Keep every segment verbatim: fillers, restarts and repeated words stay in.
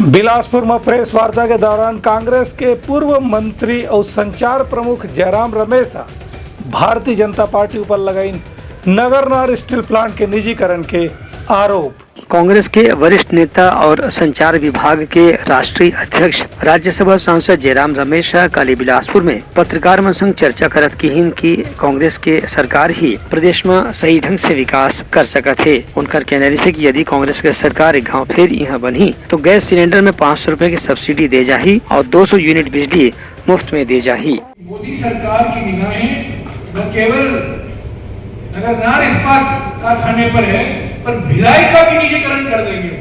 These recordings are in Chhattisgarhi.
बिलासपुर म प्रेस वार्ता के दौरान कांग्रेस के पूर्व मंत्री अउ संचार प्रमुख जयराम रमेश ह भारतीय जनता पार्टी ऊपर लगाइन नगरनार स्टील प्लांट के निजीकरण के आरोप। कांग्रेस के वरिष्ठ नेता और संचार विभाग के राष्ट्रीय अध्यक्ष, राज्यसभा सांसद जयराम रमेश ह काली बिलासपुर में पत्रकार मन संग चर्चा करत किहिन कि कांग्रेस के सरकार ही प्रदेश म सही ढंग से विकास कर सकत हे। उनकर कहना रहिसे कि यदि कांग्रेस के सरकार एक घाव फेर इहां बनही, तो गैस सिलेंडर में पाँच सौ रुपए की सब्सिडी दे जाही और दो सौ यूनिट बिजली मुफ्त में दे जाही। मोदी सरकार की निगाहें न केवल नगरनार इस्पात कारखाने पर है, पर भिलाई का भी निजीकरण कर देंगे।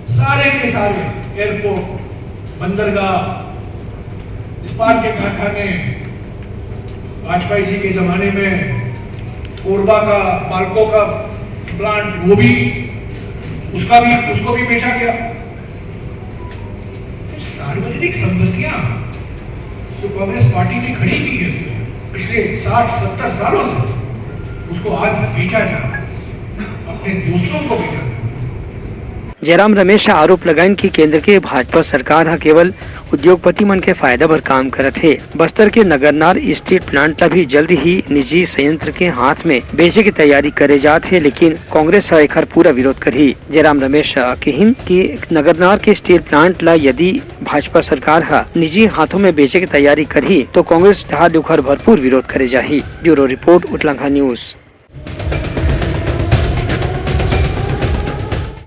सारे के सारे एयरपोर्ट, बंदरगाह, इस्पात के कारखाने, वाजपेयी जी के जमाने में कोरबा का, पालको का प्लांट, वो भी, उसका भी, उसको भी बेचा गया। तो सार्वजनिक संपत्तियां जो कांग्रेस पार्टी ने खड़ी की है पिछले साठ सत्तर सालों से, उसको आज बेचा जा रहा है, अपने दोस्तों को बेचा जा रहा है। जयराम रमेश ह आरोप लगाइन कि केंद्र के भाजपा सरकार ह केवल उद्योगपति मन के फायदा बर काम करत हे। बस्तर के नगरनार स्टील प्लांट ला भी जल्द ही निजी संयंत्र के हाथ में बेचे के तैयारी करे जात हे, लेकिन कांग्रेस ह एखर पूरा विरोध करही। जयराम रमेश ह किहिन कि नगरनार के स्टील प्लांट ला यदि भाजपा सरकार ह निजी हाथों में बेचे के तैयारी करही, तो कांग्रेस डहार ले ओखर भरपूर विरोध करे जाही। Bureau report, Utlangha news.